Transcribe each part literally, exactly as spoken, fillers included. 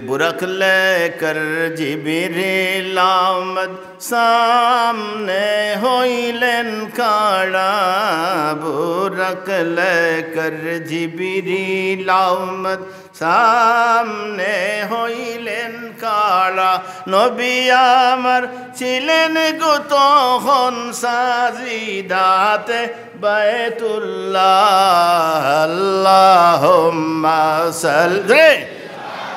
برق لے کر جبریل آمد، سامنے ہوئی لین کھڑا۔ برق لے کر جبریل آمد، সামনে হইলেন খাড়া। নবী আমার ছিলেন গো তখন সাজিদাতে বায়তুল্লাহ। আল্লাহুম্মা সাল্লি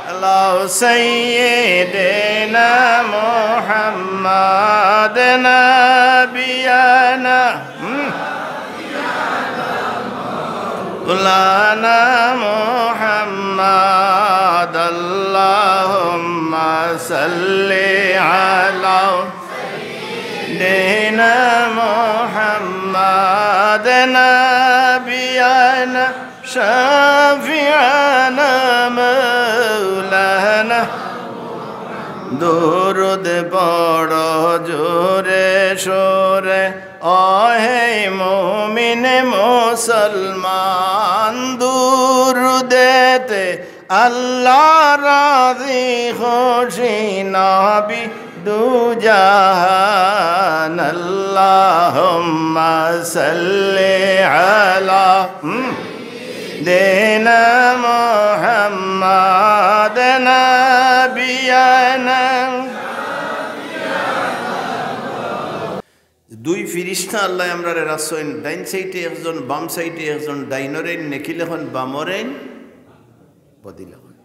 আলা সাইয়্যিদিনা মুহাম্মাদ নাবিয়ানা। হুম। مولانا محمد، اللهم صل على سيدنا محمد، نبينا شفيعنا مولانا। দুরুদ পড়ো জোরে সোরে, ও হে মুমিন মুসলমান, দুরুদেতে আল্লাহ রাজি খুশি নবী দুজাহান। আল্লাহুম্মা সাল্লি আলা, হুম, سيدنا محمد نبينا। দুই ফিরিস্তা আল্লাহ আমরারে রাখছইন, ডাইন সাইডে একজন, বাম সাইডে একজন, ডাইনরেইন নেকি লেখইন, বামরেইন বদি লেখইন।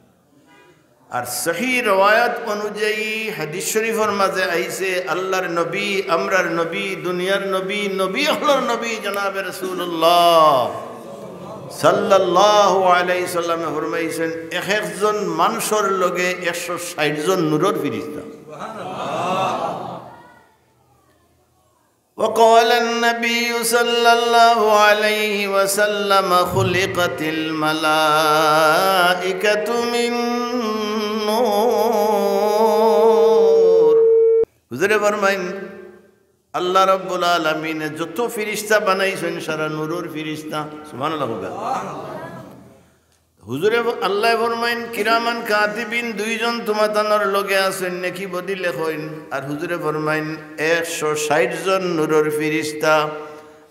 আর সহি রওয়ায়াত অনুযায়ী হাদিস শরীফর মাঝে আইছে, আল্লাহর নবী, আমরার নবী, দুনিয়ার নবী, নবী অকলর নবী জনাবে রাসূলুল্লাহ সাল্লাল্লাহু আলাইহি সাল্লামে ফরমাইছেন, এক একজন মানষর লগে একশো ষাইট জন নূরর ফিরিস্তা। وقال النبي صلى الله عليه وسلم: خلقت الملائكة من نور। হুজুরে ফরমাইন, আল্লাহ রাব্বুল আলামিনে যত ফিরিস্তা বানাইছইন, সারা নূরর ফিরিস্তা। সুবহানাল্লাহ কউক্কা। হুজুরে, আল্লায় ফরমাইন, কিরামান কাতিবিন দুইজন তুমাতানর লগে আছইন, নেকি বদি লেখইন। আর হুজুরে ফরমাইন, একশো ষাইট জন নূরর ফিরিস্তা।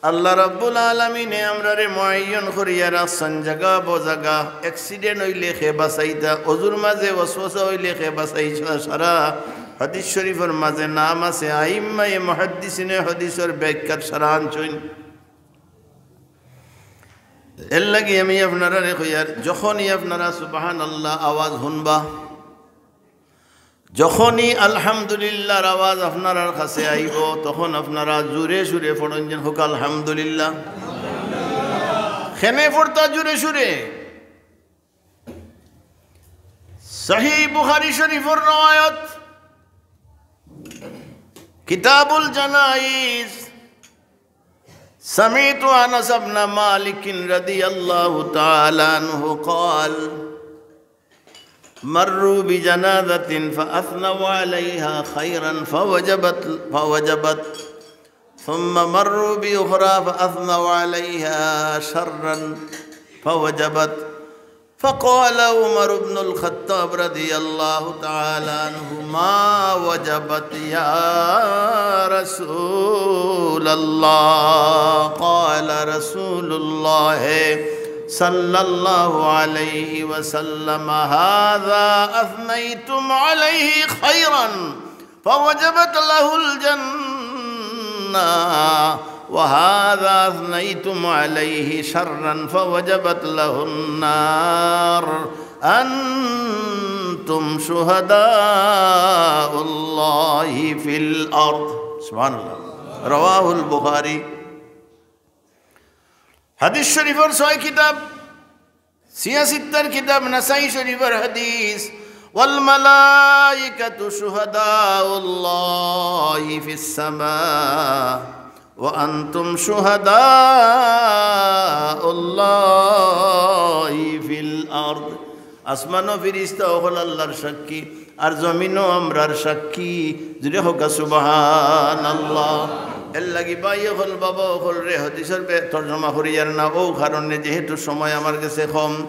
আল্লাহ রাব্বুল আলামিনে আমরারে মুআয়্যান করিয়া রাখছইন, জাগা বজাগা, accident অইলে কে বাচাইতা, অজুর মাঝে ওয়াসওয়াসা অইলে কে বাচাইতা, সারা হাদিস শরীফর মাঝে নাম আছে, আইম্মায়ে মুহাদ্দিসিনে হাদিসর ব্যাখ্যাত সারা আনছইন। এর লাগি আমি আপনারারে কইয়ার, যখনই আপনারা সুবহানাল্লাহ আওয়াজ হুনবা, যখনই আলহামদুলিল্লাহর আওয়াজ আপনারার কাছে আইবো, তখন আপনারা জোরে সুরে পড়ইন যেন, কউক্কা আলহামদুলিল্লাহ। কেনে পড়তা জোরে সুরে? সহি বুখারী শরীফর রওয়ায়াত, কিতাবুল জানাইজ। سمعت أنس بن مالك رضي الله تعالى عنه قال: مروا بجنازة فأثنوا عليها خيرا فوجبت، فوجبت، ثم مروا بأخرى فأثنوا عليها شرا فوجبت، فقال عمر بن الخطاب رضي الله تعالى عنه: ما وجبت يا رسول الله؟ قال رسول الله صلى الله عليه وسلم: هذا أثنيتم عليه خيرا فوجبت له الجنة، وهذا أثنيتم عليه شرا فوجبت له النار، أنتم شهداء الله في الأرض. سبحان الله. رواه البخاري. হাদিস শরীফর ছয় কিতাব, সিয়া সিত্তার কিতাব, নাসাই শরীফর হাদিস, والملائكة شهداء الله في السماء وأنتم شهداء الله في الأرض। আসমানো ফিরিস্তা অকল আল্লাহর সাক্ষী, আর জমিনো আমরার সাক্ষী। জোরে কউক্কা সুবহানাল্লাহ। এর লাগি ভাই অকল, বাবা অকলরে হাদিসর বে-, তর্জমা করিয়ার না, অউ কারণে যেহেতু সময় আমার গেছে কম।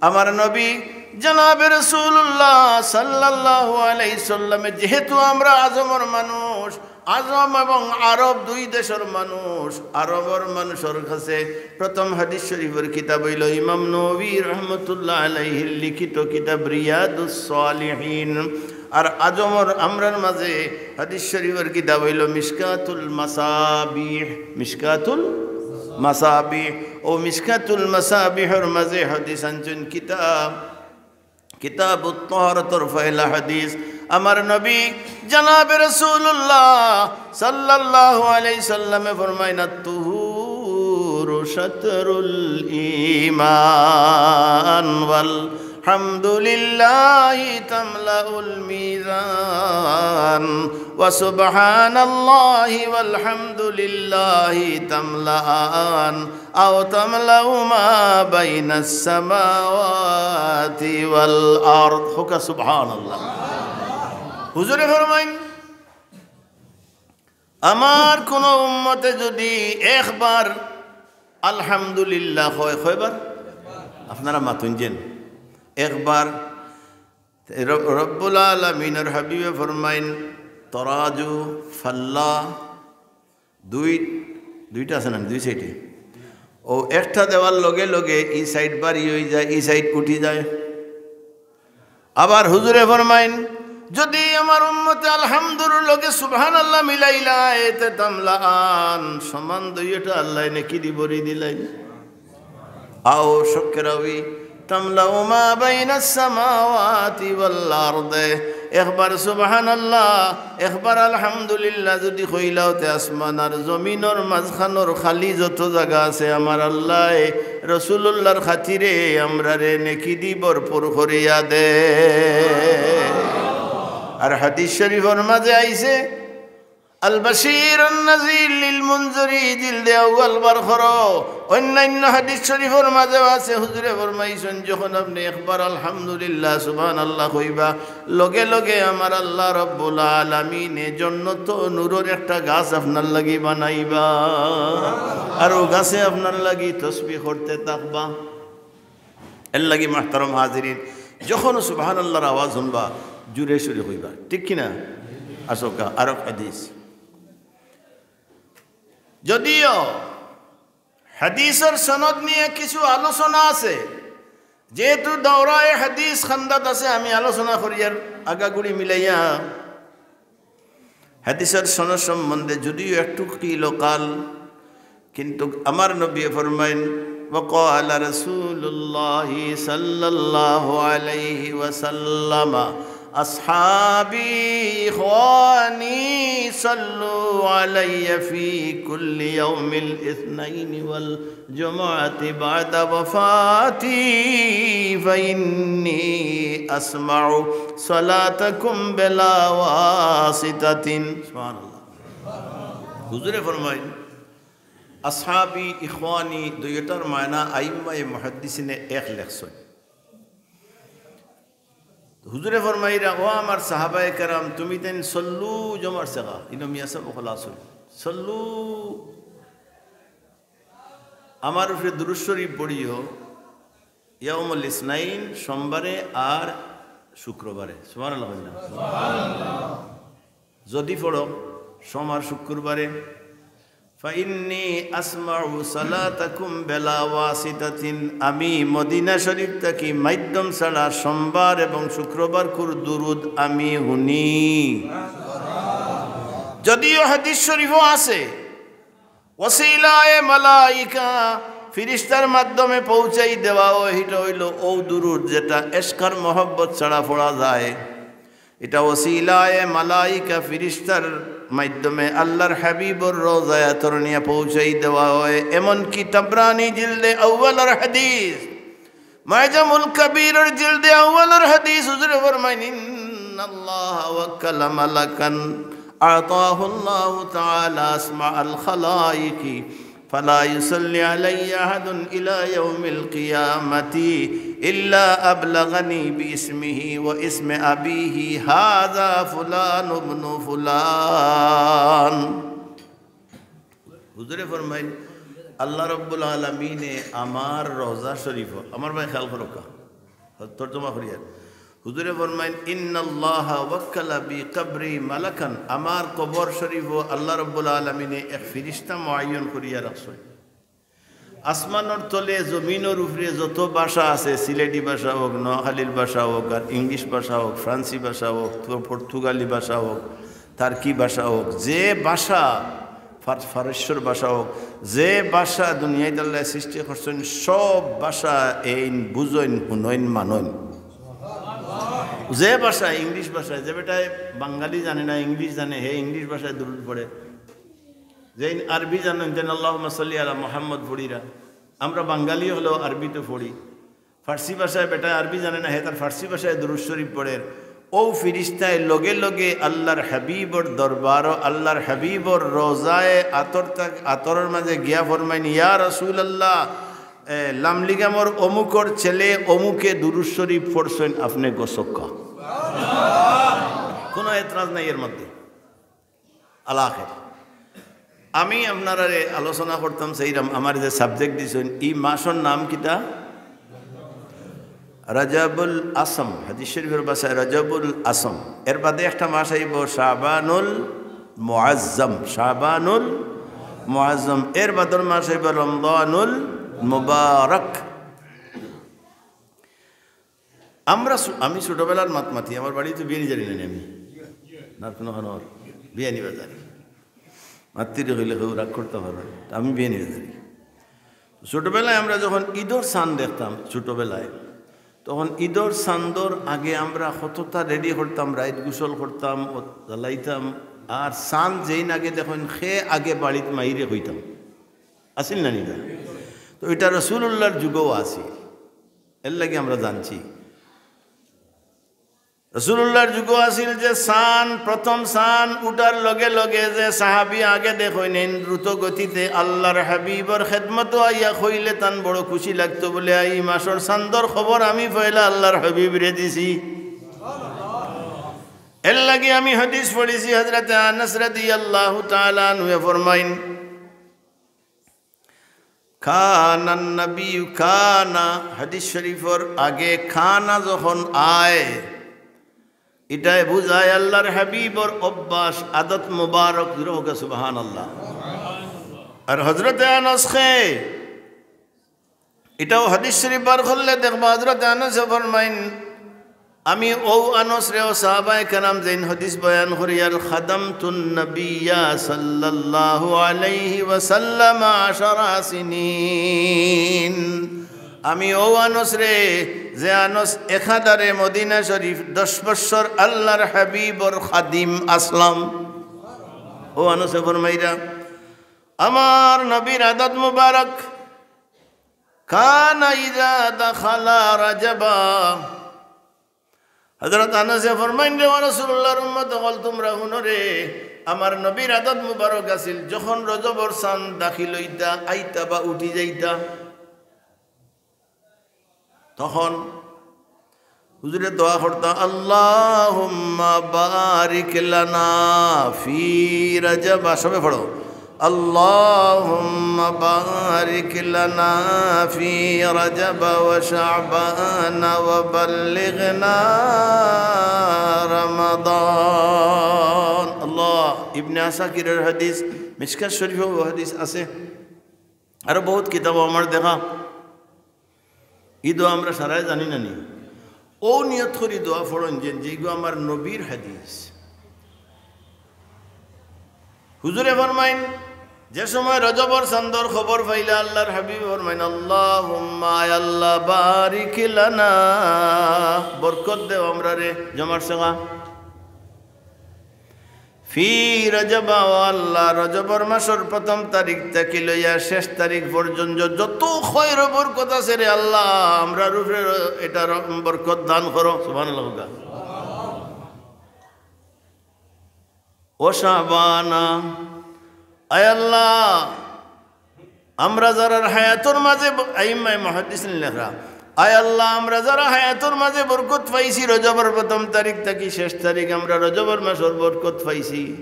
আমার নবী জনাবে রাসূলুল্লাহ সাল্লাল্লাহু আলাইহি সাল্লামে, যেহেতু আমরা আজমর মানুষ, আজম এবং আরব দুই দেশর মানুষ, আরবর মানুষর কাছে প্রথম হাদিস শরীফর কিতাব অইলো ইমাম নবী রহমতুল্লাহ আলাইহির লিখিত কিতাব রিয়াদুস সালিহিন। আর আজমর আমরার মাঝে হাদিস শরীফর কিতাব অইলো মিশকাতুল মাসাবিহ, মিশকাতুল মাসাবিহ। অউ মিশকাতুল মাসাবিহর মাঝে হাদিস আনছইন কিতাব, কিতাবুত তাহারাতর পয়লা হাদিস। আমার নবী জনাবে রাসূলুল্লাহ সাল্লাল্লাহু আলাইহি সাল্লামে ফরমাইন, "আত-তুহুরু শাতরুল ঈমান, ওয়াল হামদুলিল্লাহি তামলাউল মিজান, ওয়া সুবহানাল্লাহি ওয়াল হামদুলিল্লাহি তামলাআন।" আও তামলাউ মা বাইনাস সামাওয়াতি ওয়াল আরদ। কউক্কা সুবহানাল্লাহ। হুজুরে ফরমাইন, আমার কোন উম্মতে যদি একবার আলহামদুলিল্লাহ কয়, কয়বার? আপনারা মাতইন যেন, একবার। রব-, রব্বুল আলামিনর হাবিবে ফরমাইন, তরাজু, ফাল্লা, দুই, দুইটা আছে না, দুই সাইডে। অউ একটা দেওয়ার লগে লগে ই সাইড ভারি অইযায়, ই সাইড উঠি যায়। আবার হুজুরে ফরমাইন, যদি আমার উম্মতে আলহামদুর লগে সুবহানাল্লাহ মিলাইলায়, তে তামলাআন, সমান দুইটা আল্লায় নেকি দি ভরি দিলাইন। আও শক্কে রাবি, তামলাউ মা বাইনাস সামাওয়াতি ওয়াল আরদে। একবার সুবহানাল্লাহ, একবার আলহামদুলিল্লাহ যদি কইলাও, তে আসমান আর জমিনর মাঝখানর খালি যত জাগা আছে, আমার আল্লায় রাসূলুল্লাহর খাতিরে আমরারে নেকি দি ভরপুর করিয়া দে। আর হাদিস শরীফর মাঝে আইছে, আল বাশির আন নাজির লিল মুনজিরি, জিলদে আউয়াল বার করো। অন্যান্য হাদিস শরীফর মাঝেও আছে, হুজুরে ফরমাইছইন, যখন আপনে একবার আলহামদুলিল্লাহ, সুবহানাল্লাহ কইবা, লগে লগে আমার আল্লাহ রব্বুল আলামিনে জন্নতো নূরর একটা গাছ আপনার লাগি বানাইবা, আর অউ গাছে আপনার লাগি তসবিহ করতে থাকবা। এর লাগি মুহতারাম হাজিরিন, যখন সুবহানাল্লাহর আওয়াজ হুনবা, জুরে সুরে কইবা, ঠিক কি না? আসউক্কা, আরক হাদিস। যদিও হাদিসর সনদ নিয়া কিছু আলোচনা আছে, যেহেতু দাওরায়ে হাদিস খান্দাত আছে, আমি আলোচনা করিয়ার আগাগুড়ি মিলাইয়া। হাদিসর সনদ সম্বন্ধে যদিও একটু কিল কাল, কিন্তু আমার নবী ফরমাইন, وقال رسول الله صلى الله عليه وسلم، أصحابي إخواني صلوا علي في كل يوم الاثنين والجمعة بعد وفاتي فإني أسمع صلاتكم بلا واسطة। সুবহানাল্লাহ। হুজুরে ফরমাইন, আসহাবি, ইখওয়ানি, দুইটার মায়না আইম্মায়ে মুহাদ্দিসিনে এক লেখছইন। হুজুরে ফরমাইরা, "ও আমার সাহাবায়ে কেরাম, তুমি তাইন সল্লু জমার সেগা, ইনো মিয়া সাব খলাস অইল। সল্লু, আমার উপরে দুরূদ শরীফ পড়িও, ইয়াউমুল ইসনাইন, সোমবারে আর শুক্রবারে।" সুবহানাল্লাহ কইন না? যদি পড়ো সোম আর শুক্রবারে, فإني أسمع صلاتكم بلا واسطة, আমি মদিনা শরীফ থাকি মাধ্যম ছাড়া সোমবার এবং শুক্রবারকুর দুরূদ আমি হুনি। যদিও হাদিস শরীফও আছে, ওসিলায়ে মালাইকা, ফিরিস্তার মাধ্যমে পৌঁছাই দেওয়া অয়, ইটা অইলো অউ দুরূদ যেটা এশক আর মহব্বত ছাড়া পড়া যায়। ইটা ওসিলায়ে মালাইকা, ফিরিস্তার মাধ্যমে আল্লাহর হাবিবর রওজায়ে আতহর নিয়া পৌঁছাই দেওয়া অয়। এমনকি তাবরানী জিলদে আউয়ালর হাদিস, মুজামুল কবিরর জিলদে আউয়ালর হাদিস, হুজুরে ফরমাইন, إن الله وكل ملكا أعطاه الله تعالى أسمع الخلائق فلا يصلي علي أحد إلى يوم القيامة إلا أبلغني باسمه واسم أبيه هذا فلان ابن فلان। হুজুরে ফরমাইন, আল্লাহ রাব্বুল আলামিনে আমার রওজা শরীফ, আমার ভাই খেয়াল করউক্কা, তর্জমা করিয়ার। হুজুরে ফরমাইন, "ইন্নাল্লাহা ওয়াক্কালা বি কবরি মালাকান।" আমার কবর শরীফও আল্লাহ রাব্বুল আলামিনে এক ফিরিস্তা মুআয়্যান করিয়া রাখছইন। আসমানর তলে, জমিনর উপরে যত ভাষা আছে, সিলেটি ভাষা হোক, নোয়াখালীর ভাষা হোক, আর ইংলিশ ভাষা হোক, ফ্রান্সি ভাষা হোক, পর-, পর্তুগালি ভাষা হোক, তার্কি ভাষা হোক, যে ভাষা, ফার-, ফারস্যর ভাষা হোক, যে ভাষা দুনিয়াত আল্লায় সৃষ্টি করছইন, সব ভাষা এইন বুঝইন, হুনইন, মানইন। যে ভাষায়, ইংলিশ ভাষায়, যে বেটায় বাঙালি জানে না, ইংলিশ জানে, হে ইংলিশ ভাষায় দুরুদ পড়ে। যেইন আরবি জানইন, তেন আল্লাহুম্মা সাল্লি আলা মুহাম্মদ পড়িরা। আমরা বাঙালি হলেও আরবি তো পড়ি। ফার্সি ভাষায় বেটায় আরবি জানে না, হে তার ফার্সি ভাষায় দুরুদ শরীফ পড়ের। অউ ফিরিস্তায় লগে লগে আল্লাহর হাবিবর দরবারো, আল্লাহর হাবিবর রওজায় আতর তাক-, আতরর মাঝে গিয়া ফরমাইন, "ইয়া রাসূলুল্লাহ, এ, লামলিগামর অমুকর ছেলে অমুকে দুরুদ শরীফ পড়ছইন, আপনে গছউক্কা।" কোনো এতরাজ নাই এর মধ্যে। আল আখির। আমি আপনারারে আলোচনা করতাম চাইরাম, আমার যে subject দিছইন, ই মাসর নাম কিতা? রজবুল আসম। হাদিস শরীফর ভাষায় রজবুল আসম। এর বাদে একটা মাস আইবো শাবানুল মুআজ্জম, শাবানুল মুআজ্জম। এর বাদর মাস আইবো রমজানুল মুবারক। আমরা ছু-, আমি ছোটবেলার মাত মাতি, আমার বাড়ি তো বিয়ানীবাজার নানি আমি। না, কোনো খানো বিয়ানীবাজার। মাতৃ কইলে কেউ রাগ করতা পারো, তা আমি বিয়ানীবাজার। ছোটবেলায় আমরা যখন ঈদর চান দেখতাম, ছোটবেলায়, তখন ঈদর চান্দর আগে আমরা কততা ready করতাম, রাইত গোসল করতাম, ও জ্বালাইতাম, আর চান যেইন আগে দেখইন, হে আগে বাড়িত মাইরে কইতাম। আছিল না নি ইতা? তো ইটা রাসূলুল্লাহর যুগও আছিল। এর লাগি আমরা জানছি। রাসূলুল্লাহর যুগও আছিল যে চান, প্রথম চান উঠার লগে লগে যে সাহাবী আগে দেখইন, এইন দ্রুত গতিতে আল্লাহর হাবিবর খেদমতো আইয়া কইলে তান বড় খুশি লাগতো বলে, "ই মাসর চান্দর খবর আমি পয়লা আল্লাহর হাবিবরে দিছি।" এর লাগি আমি হাদিস পড়ছি, হযরতে আনাস রাদিয়াল্লাহু তাআলা আনহু ফরমাইন, "কানান নবী কানা", হাদিস শরীফর আগে কানা যখন আয়, ইটায় বুঝায় আল্লাহর হাবিবর অভ্যাস, আদত মুবারক। জোরে হোক সুবহানাল্লাহ। আর হযরতে আনাস খে, ইটাও হাদিস শরীফ বার করলে দেখবা, হযরতে আনাসে ফরমাইন, আমি অউ আনাসরে, অউ সাহাবায়ে কেরাম যেইন হাদিস বয়ান করিয়ার, "খাদামতুন নাবিয়্যা সাল্লাল্লাহু আলাইহি ওয়াসাল্লাম আশারা সিনিন।" আমি অউ আনাসরে, যে আনাস একাধারে মদিনা শরীফ দশ বৎসর আল্লাহর হাবিবর খাদিম আছলাম। অউ আনাসে ফরমাইরা, আমার নবীর আদত মুবারক, কানা ইযা দাখালা রাজাবা। হযরত আনাসে ফরমাইন, "রে ও রাসূলুল্লাহর উম্মত অকল, তুমরা হুনো রে, আমার নবীর আদত মুবারক আছিল, যখন রজবর চান দাখিল অইতা, আইতা বা উঠি যাইতা, তখন হুজুরে দোয়া করতা, আল্লাহুম্মা বারিক লানা ফি রাজাবা।" সবে পড়ো, আল্লাহুম্মা বারিক লানা ফি রাজাবা ওয়া শাবানা ওয়া বাল্লিগনা রমাদান। আল্লাহ, ইবনে আসাকিরের হাদিস, মিশকাত শরীফেও হাদিস আছে, আরো বহুত কিতাবও আমার দেখা। ই দোয়া আমরা সারায় জানি না নি? অউ নিয়ত করি দোয়া পড়ইন যে, যেগু আমার নবীর হাদিস। হুজুরে ফরমাইন, যে সময় রজবর চান্দর খবর পাইলা, আল্লাহর হাবিব ফরমাইন, "আল্লাহুম্মা, আয় আল্লাহ, বারিক লানা, বরকত দেও আমরারে।" জমার সঙ্গা ফি রজবা, ও আল্লাহ, রজবর মাসর প্রথম তারিখ থাকি লইয়া শেষ তারিখ পর্যন্ত যত খয়র বরকত আছে রে আল্লাহ, আমরার উপরে এটার বরকত দান করো। সুবহানাল্লাহ। ও শাবানা, আয় আল্লাহ, আমরা যারার হায়াতর মাঝে ব-, আইম্মায়ে মুহাদ্দিসিন লেখরা, আয় আল্লাহ, আমরা যারা হায়াতর মাঝে বরকত পাইছি, রজবর প্রথম তারিখ থাকি শেষ তারিখ আমরা রজবর মাসর বরকত পাইছি।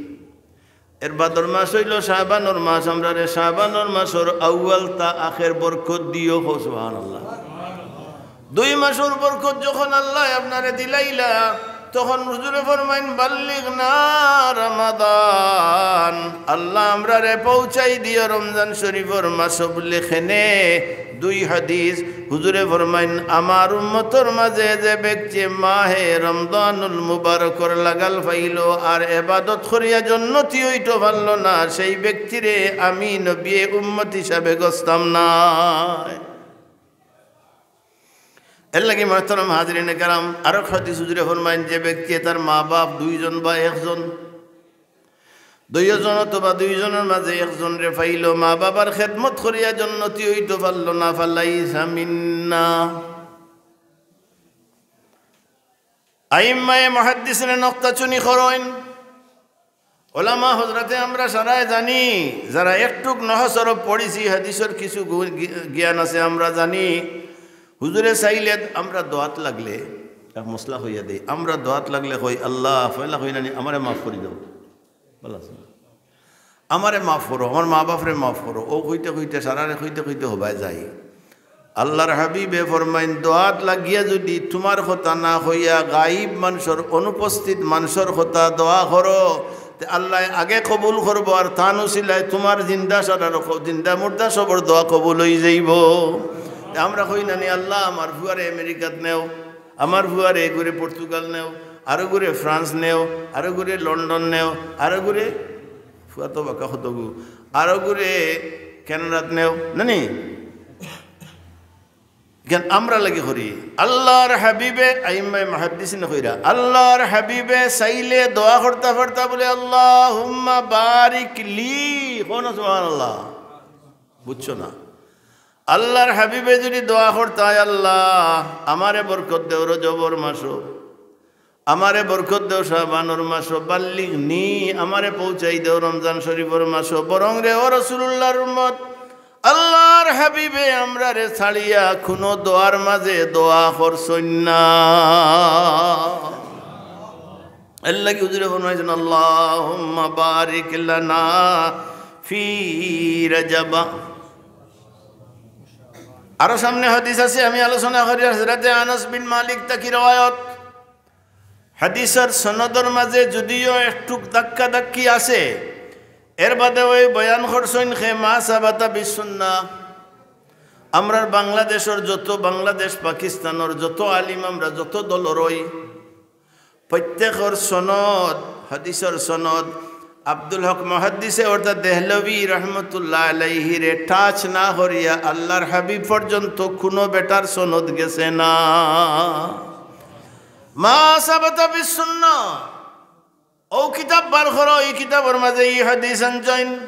এর বাদর মাস অইলো শাবানর মাস, আমরারে শাবানর মাসর আউয়াল তা আখের বরকত দিও, কও সুবহানাল্লাহ। দুই মাসর বরকত যখন আল্লায় আপনারে দিলাইলা, তখন হুজুরে ফরমাইন, "বাল্লিগনা রমাদান।" আল্লাহ, আমরারে পৌঁছাই দিও রমজান শরীফর মাসো। বুলে, "কেনে?" দুই হাদিস। হুজুরে ফরমাইন, "আমার উম্মতর মাঝে যে ব্যক্তি মাহে রমজানুল মুবারকর লাগাল পাইলো আর এবাদত করিয়া জন্নতি অইতো পারলো না, সেই ব্যক্তিরে আমি নবিয়ে উম্মত হিসাবে গছতাম নায়।" এর লাগি মোহতরম হাজিরিনে কেরাম, আরক হাদিস হুজুরে ফরমাইন, যে ব্যক্তি তার মা বাপ দুইজন বা একজন, দুইজন অথবা দুইজনর মাঝে একজনরে পাইলো, মা বাবার খেদমত করিয়া জন্নতি অইতো পারলো না, ফালাইসা মিন্না। আইম্মায়ে মুহাদ্দিসিনে নকতা চুনি করইন। ওলামা হজরতে আমরা সারায় জানি, যারা একটুক নহজ সরফ পড়ছি, হাদিসর কিছু গু-, গি-, জ্ঞান আছে, আমরা জানি, হুজুরে চাইলে আমরা দোয়াত লাগলে, এক মসলা কইয়া দেই, আমরা দোয়াত লাগলে কই, "আল্লাহ," পয়লা কই নানি, "আমারে মাফ করি দেও।" ভালা আছে? "আমারে মাফ করো, আমার মা বাপরে মাফ করো।" ও কইতে কইতে, সারারে কইতে কইতে হবায় যাই। আল্লাহর হাবিবে ফরমাইন, দোয়াত লাগিয়া যুদি তুমার কথা না কইয়া গাইব মানষর, অনুপস্থিত মানষর কথা দোয়া করো, তে আল্লায় আগে কবুল করবো, আর তান উসিলায় তুমার জিন্দা সারার ক-, জিন্দা মুর্দা সবর দোয়া কবুল অই যাইবো। তে আমরা কই নানি, "আল্লাহ, আমার ফুয়ারে আমেরিকাত নেও, আমার ফুয়ারে এগুরে পর্তুগাল নেও, আরো গুরে ফ্রান্স নেও, আরো গুরে লন্ডন নেও, আরো গুরে," ফুয়া তো বাক্কা কতগু, "আরো গুরে কানাডাত নেও," নানি? ইখান আমরা লাগি করি। আল্লাহর হাবিবে, আইম্মায়ে মুহাদ্দিসিন কইরা, আল্লাহর হাবিবে চাইলে দোয়া করতা পারতা বুলে, "আল্লাহুম্মা বারিক লি।" কও না সুবহানাল্লাহ? বুঝছো না? আল্লাহর হাবিবে যুদি দোয়া করতা, "আয় আল্লাহ, আমারে বরকত দেও রজবর মাসো, আমারে বরকত দেও শাবানর মাসো, বাল্লিগনি, আমারে পৌঁছাই দেও রমজান শরীফর মাসো।" বরং রে ও রাসূলুল্লাহর উম্মত, আল্লাহর হাবিবে আমরারে ছাড়িয়া কুনু দোয়ার মাঝে দোয়া করছইন না। এর লাগি হুজুরে ফরমাইছইন, "আল্লাহুম্মা বারিক লানা ফি রাজাবা।" আরো সামনে হাদিস আছে, আমি আলোচনা করি, হযরতে আনাস বিন মালিক থাকি রওয়ায়ত। হাদিসর সনদর মাঝে যুদিও একটুক ধাক্কা ধাক্কি আছে, এর বাদে ওই বয়ান করছইন খে মা সাবাতা বিসুন্নাহ। আমরার বাংলাদেশর যত, বাংলাদেশ পাকিস্তানর যত আলিম, আমরা যত দলর অই, প্রত্যেকর সনদ, হাদিসর সনদ, আব্দুল হক মুহাদ্দিসে অর্থাৎ দেহলভী রহমতুল্লাহ আলাইহিরে touch না করিয়া আল্লাহর হাবিব পর্যন্ত কুনু বেটার সনদ গেছে না। মা সাবাতা বিসুন্নাহ। ও কিতাব বার করো, ই কিতাবর মাঝে ই হাদিস আনছইন।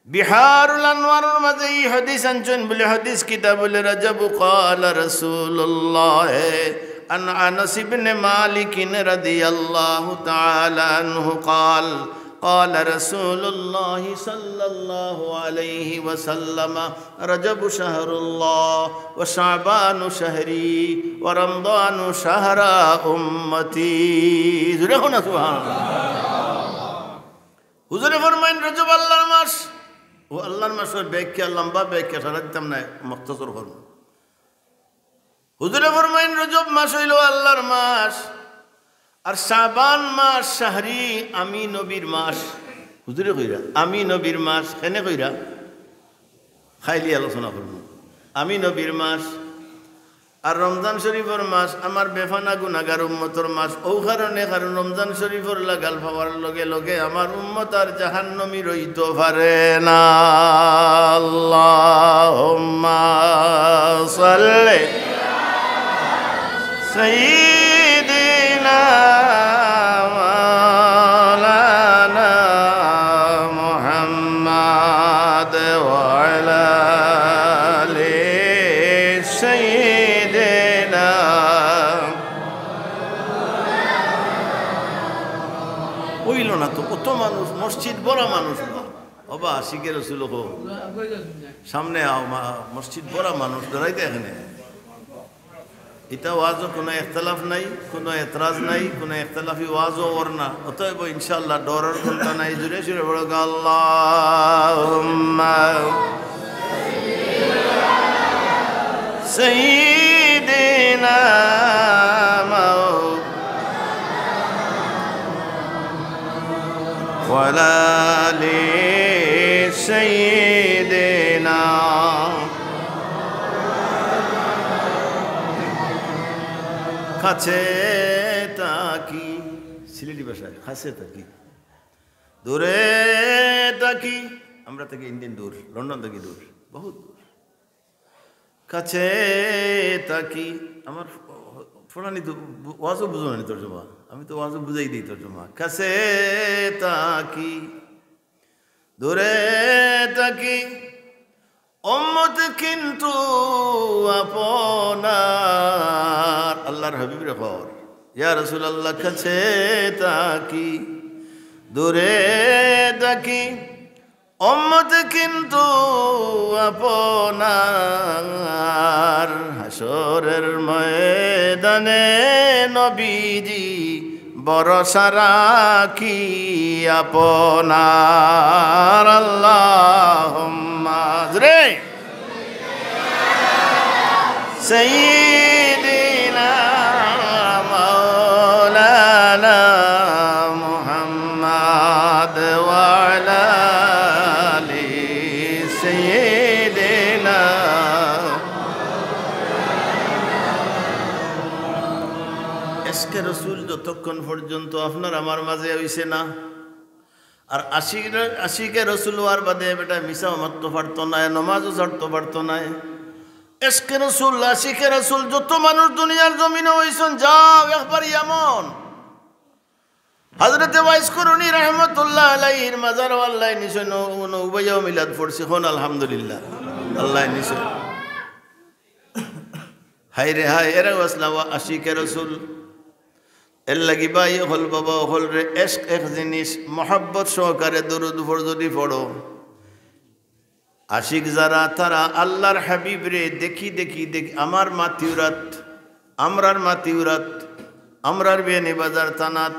বিহারুল আনওয়ারর মাঝে ই হাদিস আনছইন বুলে, হাদিস কিতাবুল রাজাব, قال رسول الله عن أنس بن مالك رضي الله تعالى عنه قال، قال رسول الله صلى الله عليه وسلم، رجب شهر الله وشعبان شهري ورمضان شهر أمتي। জোরে কও না সুবহানাল্লাহ। হুজুরে ফরমাইন, রজব আল্লাহর মাস। ও আল্লাহর মাসর ব্যাখ্যা, লম্বা ব্যাখ্যা সারা দিতাম না, মুখতাসর করমু। হুজুরে ফরমাইন, রজব মাস অইলো আল্লাহর মাস, আর শাবান মাস শাহরি, আমি নবীর মাস। হুজুরে কইরা, আমি নবীর মাস, কেনে কইরা? খাইলি আলোচনা করমু। আমি নবীর মাস, আর রমজান শরীফর মাস আমার বেফানা গুনাগার উম্মতর মাস। ও কারণে, কারণ রমজান শরীফর লাগাল পাওয়ার লগে লগে আমার উম্মত আর জাহান্নামী রইতো পারে না। আল্লাহুম্মা সাল্লি সাইয়্যিদিনা মাওলানা মুহাম্মদ ওয়া আলা আলি সাইয়্যিদিনা। অইলো না তো, অত মানুষ, মসজিদ ভরা মানুষ না। ওবা, আশিকে রসুল কো। সামনে আও, মা-, মসজিদ ভরা মানুষ, দাঁড়াইতে এখানে। ইতা ওয়াজও কুনু ইখতিলাফ নাই, কুনু এতরাজ নাই, কুনু ইখতিলাফি ওয়াজও অর না। অতএব ইনশাআল্লাহ ডরর কুন্তা নাই, জুরে সুরে বলো, আল্লাহুম্মা সাইয়্যিদি وعلى آل سيدنا। কাছে থাকি, সিলেটি ভাষায় কাছে থাকি, দূরে থাকি, আমরা থাকি ইন্ডিয়ান দূর, লন্ডন থাকি দূর, বহুত দূর। কাছে থাকি, আমার ফ-, ফ-, ফলানি তো বু-, ওয়াজও বুঝো না নি তর্জমা, আমি তো ওয়াজও বুঝাই দিই তর্জমা। কাছে থাকি, দূরে থাকি, উম্মত কিন্তু আপনার। আল্লাহর হাবিবরে কর, ইয়া রাসূলুল্লাহ, কাছে থাকি, দূরে থাকি, উম্মত কিন্তু আপনার। হাশরের ময়দানে নবীজি ভরসা রাখি আপনার। আল্লাহুম্মা, জোরে। سيدنا مولانا محمد وعلى آل سيدنا। এশকে রসুল যতক্ষণ পর্যন্ত আপনার আমার মাঝে অইছে না, আর আশিক, আশিকে রসুল অওয়ার বাদে বেটায় মিছাও মাততো পারতো নায়, নমাজও ছাড়তো পারতো নায়। এশকে রসুল, আশিকে রসুল যত মানুষ দুনিয়ার জমিনো অইছইন, যাও একবার ইয়ামন। হযরতে ওয়াইস করনী রহমতুল্লাহ আলাইহির মাজারও আল্লায় নিছইন, অনো উবাইয়াও মিলাদ পড়ছি, কউন আলহামদুলিল্লাহ, আল্লায় নিছইন। হায় রে হায়, এরাও আছলা আশিকে রসুল। এর লাগি ভাই অকল, বাবা অকলরে, এশক এক জিনিস, মহব্বত সহকারে দরুদ উপর যদি পড়ো। আশিক যারা, তারা আল্লাহর হাবিবরে দেখি, দেখি, দেখি, আমার মাতিউরাত, আমরার মাতিউরাত, আমরার বিয়ানীবাজার থানাত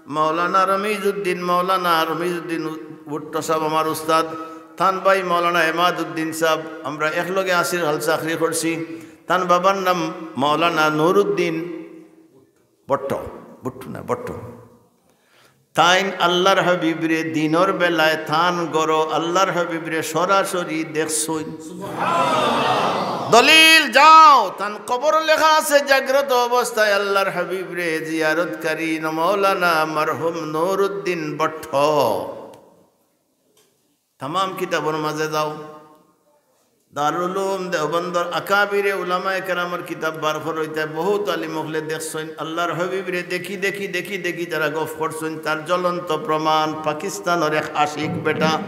মাওলানা রমিজউদ্দিন, মাওলানা রমিজউদ্দিন ভুট্টো সাব আমার উস্তাদ, তান ভাই মাওলানা এমাদউদ্দিন সাব, আমরা একলগে আসির হাল চাকরি করছি। তান বাবার নাম মাওলানা নুরউদ্দিন ভুট্টো, ভুট্টো না, ভুট্টো। তাইন আল্লাহর হাবিবরে দিনর বেলায় তান ঘরো আল্লাহর হাবিবরে সরাসরি দেখছইন। দলিল যাও, তান কবরো লেখা আছে, জাগ্রত অবস্থায় আল্লাহর হাবিবরে জিয়ারতকারী মাওলানা মরহুম নুরউদ্দিন ভুট্টো। তামাম কিতাবর মাঝে যাও, দারুল উলুম দেওবন্দর আকাবিরে উলামায়ে কেরামর কিতাব বার করো, ইতায় বহুত আলিম অকলে দেখছইন, আল্লাহর হাবিবরে দেখি, দেখি, দেখি, দেখি যারা গফ করছইন, তার জ্বলন্ত প্রমাণ পাকিস্তানর এক আশিক বেটা।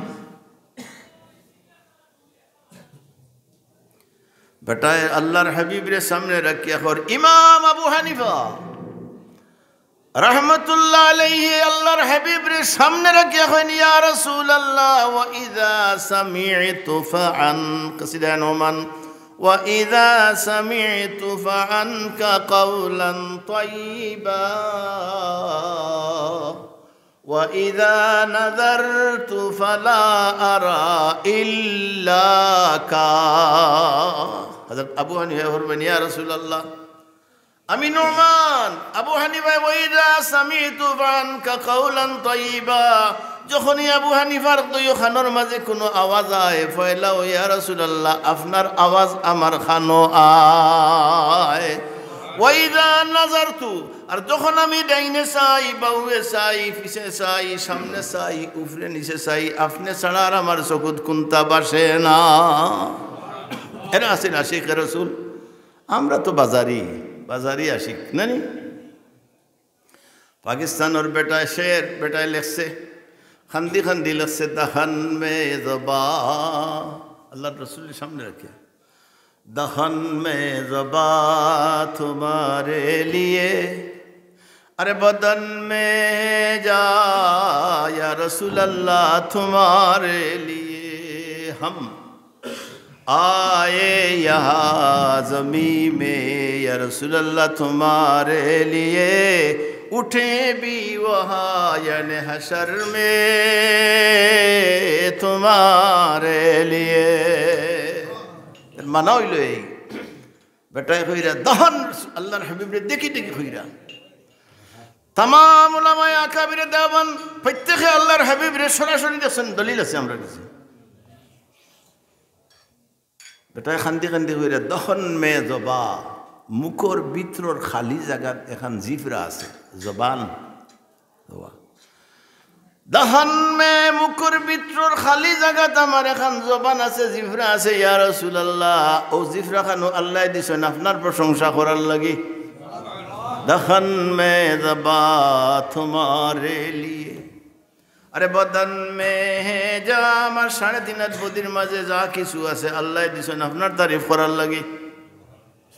বেটায় আল্লাহর হাবিবরে সামনে রাখিয়া কর, ইমাম আবু হানিফা রহমতুল্লাহ আলাইহি আল্লাহর হাবিবরে সামনে রাখিয়া কইন, ইয়া রাসূলুল্লাহ, ওয়া ইযা সামি'তু ফাআন, কসিদা নুমান, ওয়া ইযা সামি'তু ফাআনকা কাওলান তাইয়িবা, ওয়া ইযা নাযারতু ফালা আরা ইল্লাকা। হযরত আবু হানিফা ফরমাইন, ইয়া রাসূলুল্লাহ, আমি নুমান, আবু হানিফায়, ওয়া ইযা সামি'তু ফাআনকা কাওলান তাইয়িবা, যখনই আবু হানিফার দুইও কানর মাঝে কুনু আওয়াজ আয়, পয়লা, ও ইয়া রাসূলুল্লাহ, আপনার আওয়াজ আমার কানো আয়। ওয়া ইযা নাযারতু, আর যখন আমি ডাইনে চাই, বাউয়ে চাই, পিছে চাই, সামনে চাই, উপরে নিচে চাই, আপনে ছাড়া আর আমার চকুত কুন্তা বাসে না। এরা আছইন আশিকে রসুল। আমরা তো বাজারি, বাজারি আশিক, না নি? পাকিস্তানর বেটায় শের, বেটায় লেখছে, কান্দি কান্দি লেখছে, "দহন মে জবা", আল্লাহর রসুলর সামনে রাখিয়া, "দহন মে জবা তুমারে লিয়ে, আরে বদন মে জা, ইয়া রাসূলুল্লাহ তুমারে লিয়ে, হাম" آئے یہاں زمین میں یا رسول اللہ تمہارے لیے، اٹھے بھی وہاں یعنی حشر میں تمہارے لیے۔ এর মানা অইলো এই, বেটায় কইরা, "দহন আল্লাহর হাবিবরে দেখি দেখি" কইরা। তামাম উলামায়ে আকাবিরে দেওবন্দ প্রত্যেকে আল্লাহর হাবিবরে সরাসরি দেখছইন, দলিল আছে আমরার কাছে। বেটায় কান্দি কান্দি কইরা, "দহন মে জবা, মুখর ভিতরর খালি জাগাত এখান জিফরা আছে, জবান।" জবা। "দহন মে, মুখর ভিতরর খালি জাগাত আমার এখান জবান আছে, জিফরা আছে, ইয়া রাসূলুল্লাহ। অউ জিফরা খানও আল্লায় দিছইন আপনার প্রশংসা করার লাগি।" "দহন মে জবা তুমহারে লিয়ে।" আরে বদন মে হে যা, আমার সাড়ে তিন হাত বডির মাঝে যা কিছু আছে, আল্লায় দিছইন আপনার তারিফ করার লাগি।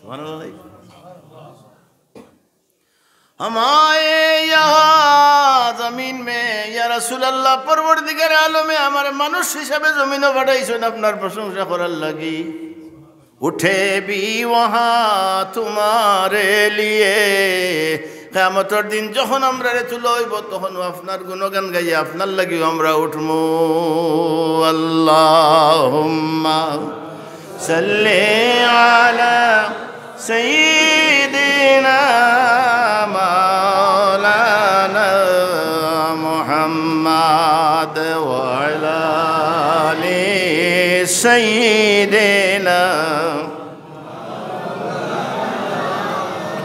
সুবহানাল্লাহ। "হাম আয়ে ইয়াহা জমিন মে, ইয়া রাসূলুল্লাহ, পরওয়ারদিগারে আলমে আমারে মানুষ হিসাবে জমিনো পাঠাইছইন আপনার প্রশংসা করার লাগি।" "উঠে ভি ওয়াহা তুমহারে লিয়ে।" কিয়ামতর দিন যখন আমরারে তুলা অইবো, তখনও আপনার গুণগান গাইয়া আপনার লাগিও আমরা উঠমু। আল্লাহুম্মা সাল্লি আলা সাইয়্যিদিনা মাওলানা মুহাম্মদ ওয়া আলা আলি সাইয়্যিদিনা।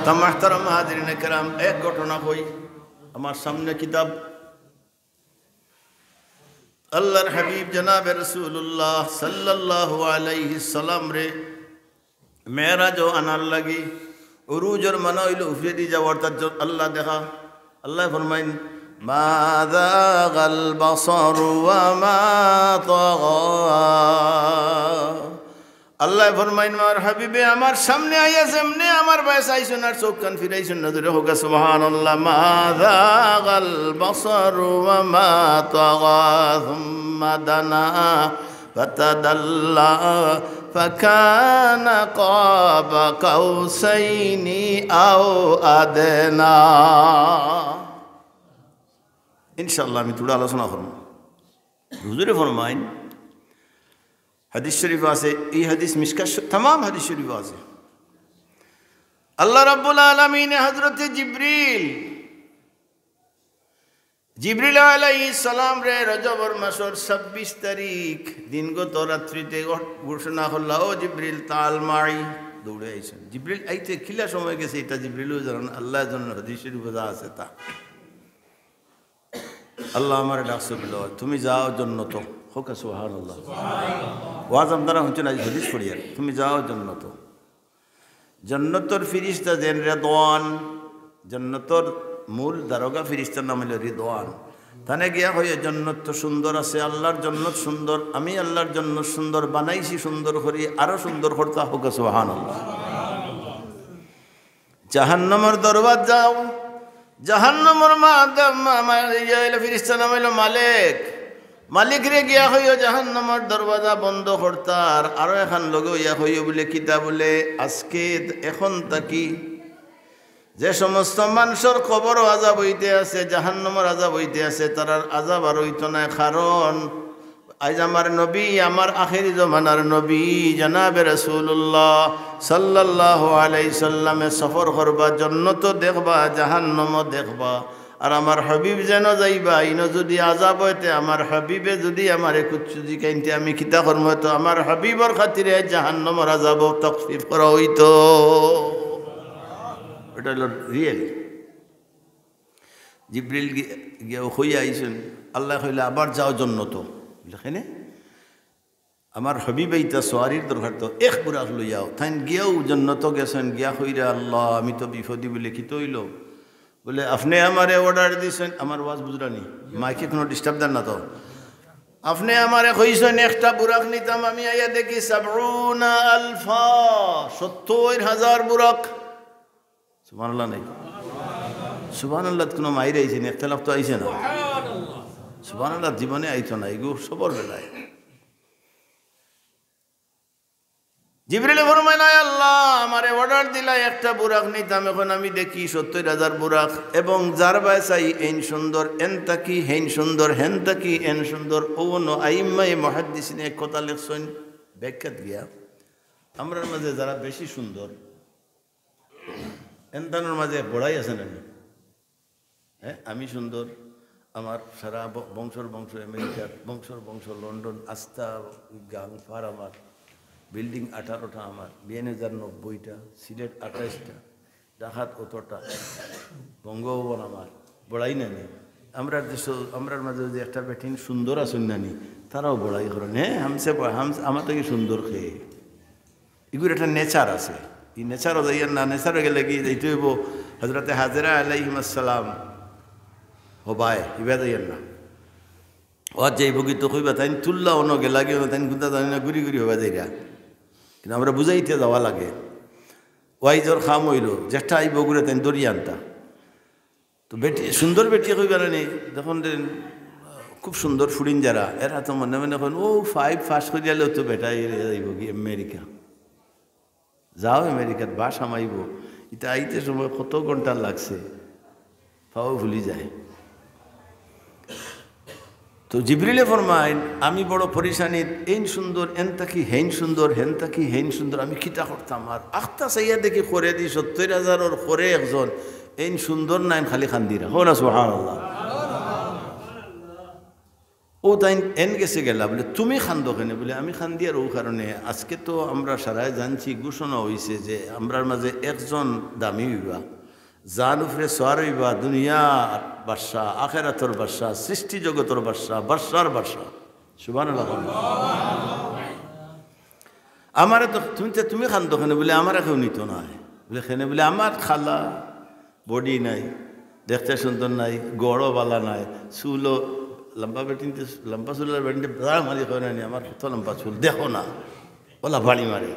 তো মুহতারাম হাজিরিনে কেরাম, এক ঘটনা কই, আমার সামনে কিতাব, আল্লাহর হাবিব জনাবে রাসূলুল্লাহ সাল্লাল্লাহু আলাইহি সাল্লামরে মেরাজো আনার লাগি, উরুজর মানে অইলো উপরেদি যাওয়া, অর্থাৎ জ-, আল্লাহ দেখা। আল্লায় ফরমাইন, "মা যাগাল বাসারু ওয়া মা তাগা।" আল্লায় ফরমাইন, "আমার হাবিবে, আমার সামনে আইয়া যেমনে আমার বায় চাইছইন আর চউখ খান ফিরাইছইন না।" জোরে কউক্কা সুবহানাল্লাহ। "মা যাগাল বাসারু ওয়া মা তাগা, সুম্মা দানা ফাতাদাল্লা, ফাকানা কাবা কাউসাইনি আও আদনা।" ইনশাআল্লাহ আমি থুড়া আলোচনা করমু। হুজুরে ফরমাইন, হাদিস শরীফ আছে, এই হাদিস মিশকাত শ-, তামাম হাদিস শরীফ আছে। আল্লাহ রাব্বুল আলামিনে হযরতে জিবরিল, জিবরিল আলাইহিস সালামরে রজবর মাসর ছাব্বিশ তারিখ দিনগত রাত্রিতে ঘ-, ঘোষণা করলা, "ও জিবরিল, তাআল মাই।" দৌড়ে আইছইন। জিবরিল আইতে কিলা সময় গেছে, ইটা জিবরিলও জানইন, আল্লায় জানইন, হাদিস শরীফো যা আছে তা। আল্লায় আমারে ডাকছে বুলে, "তুমি যাও জন্নতো।" কউক্কা সুবহানাল্লাহ। ওয়াজ আপনারা হুনছইন, আইজ হাদিস পড়িয়ার, "তুমি যাও জন্নতো।" জন্নতর ফিরিস্তা যেইন রিদওয়ান, জন্নতর মূল দারোগা ফিরিস্তার নাম অইলো রিদওয়ান। তানে গিয়া কইও, "জন্নত তো সুন্দর আছে, আল্লাহর জন্নত সুন্দর, আমি আল্লাহর জন্নত সুন্দর বানাইছি, সুন্দর করি, আরো সুন্দর করতা।" কউক্কা সুবহানাল্লাহ। জাহান্নামর দরওয়াজাও, জাহান্নামর মা-, মা-, মা-, ইয়া অইলো ফিরিস্তার নাম অইলো মালিক। মালিকরে গিয়া কইও জাহান্নামর দরওয়াজা বন্ধ করতার, আরো এখান লগে অইয়া কইও বুলে কিতা বুলে, "আজকে এখন থাকি যে সমস্ত মানষর কবরো আযাব অইতে আছে, জাহান্নামর আযাব অইতে আছে, তারার আযাব আর অইতো নায়, কারণ আইজ আমার নবী, আমার আখেরি জমানার নবী জনাবে রাসূলুল্লাহ সাল্লাল্লাহু আলাইহি সাল্লামে সফর করবা, জন্নতো দেখবা, জাহান্নামও দেখবা। আর আমার হাবিব যেনো যাইবা, ইনো যুদি আযাব অইতে, আমার হাবিবে যুদি আমারে কুচ্ছু জিকাইন তে আমি কিতা করমু? তো আমার হাবিবর খাতিরে জাহান্নামর আযাবও তখফিফ করা অইতো।" ইটা অইলো real। জিবরিল গি-, গিয়া কইয়া আইছইন, আল্লায় কইলা, "আবার যাও জন্নতো।" বুলে, "কেনে?" "আমার হাবিব আইতা, সওয়ারির দরকার তো, এক বুরাক লইয়া আও।" তাইন গিয়াউ জন্নতো গেছইন, গিয়া কইরা, "আল্লাহ, আমি তো বিপদি।" বুলে, "কিতা অইলো?" বুলে, "আপনে আমারে order দিছইন।" আমার ওয়াজ বুঝরা নি? মাইকে কুনু disturb দেন না তো। "আপনে আমারে কইছইন একটা বুরাক নিতাম, আমি আইয়া দেখি সাবউনা আলফা, সত্তইর হাজার বুরাক।" সুবহানাল্লাহ নাই? সুবহানাল্লাহ কুনু মাইর আইছে নি? ইখতিলাফ তো আইছে না? সুবহানাল্লাহ জীবনে আইতো না, এগু সবর বেলায়। জিবরিলে ফরমাইন, "আয় আল্লাহ, আমারে order দিলা একটা বুরাক নিতাম, এখন আমি দেখি সত্তইর হাজার বুরাক, এবং যার বায় চাই এইন সুন্দর, এন থাকি হেইন সুন্দর, হেন থাকি এন সুন্দর।" অউ অনো আইম্মায়ে মুহাদ্দিসিনে এক কথা লেখছইন, ব্যাখ্যাত গিয়া, আমরার মাঝে যারা বেশি সুন্দর, এনতানোর মাঝে এক বড়াই আছে না নি? হ্যাঁ, আমি সুন্দর, আমার সারা ব-, বংশর বংশ আমেরিকাত, বংশর বংশ লন্ডন, আস্তা গাংপার আমার, বিল্ডিং আঠারোটা আমার, বিয়ানীবাজার নব্বইটা, সিলেট আঠাইশটা, ঢাকাত অতটা, বঙ্গভবন আমার, বড়াই না নি? আমরার দেশো, আমরার মাঝে যদি একটা বেটিন সুন্দর আছইন না নি, তারাও বড়াই করইন, "হ্যাঁ, হামসে ব-, হামস-, আমার থাকি সুন্দর কে?" ইগুর একটা নেচার আছে। ই নেচারও যাইয়েন না, নেচারও গেলে কি যাইতে অইবো হযরতে হাজেরা আলাইহিম আসসালাম হবায়, ইবা যাইয়েন না। অউ যাইবো কি তো কইবা, তাইন তুল্লা অনো গেলা কি অনো, তাইন কুন্তা জানি না, ঘুরি ঘুরি হবা যাইরা। কিন্তু আমরা বুঝাইতে যাওয়া লাগে। ওয়াইজর কাম অইলো, যেটা আইবো অগুরে তাইন ধরিয়া আনতা। তো বেটি, সুন্দর বেটি কইবা না নি, দেখইন যে খুব সুন্দর ফুড়িন যারা, এরা তো মনে মনে কইন, "ও, ফাইভ পাস করিয়ালেও তো বেটা এরে যাইবো কি আমেরিকা।" যাও আমেরিকাত বাস হামাইবো, ইতা আইতে সময় কত ঘন্টা লাগছে, পাও ফুলি যায়। তো জিবরিলে ফরমাইন, "আমি বড় পরেশানিত, এইন সুন্দর, এন থাকি হেইন সুন্দর, হেন থাকি হেইন সুন্দর, আমি কিতা করতাম?" আর আখতা চাইয়া দেখি খরেদি সত্তইর হাজারর খরে একজন, এইন সুন্দর নাইন খালি কান্দিরা। কও না সুবহানাল্লাহ। অউ তাইন এন গেছে গেলা, বুলে, "তুমি কান্দো কেনে?" বুলে, "আমি কান্দিয়ার অউ কারণে, আজকে তো আমরা সারায় জানছি, ঘোষণা অইছে যে আমরার মাঝে একজন দামি অইবা, যান উপরে সোয়ার অইবা, দুনিয়ার বাদশা, আখেরাতর বাদশা, সৃষ্টি জগতর বাদশা, বাদশার বাদশা।" সুবহানাল্লাহ। আমারে তো তুমি, তুমি কান্দো কেনে? বুলে, "আমারে কেউ নিতো নায়।" বুলে, "কেনে?" বুলে, "আমার কালা, বডি নাই, দেখতে সুন্দর নায়, গড়ও বালা নায়, চুলও লম্বা বেটিন্তে, লম্বা চুলর বেটিন্তে বাড়া মারি কয় না নি, আমার কত লম্বা চুল, দেখো না, অলা বাড়ি মারে।"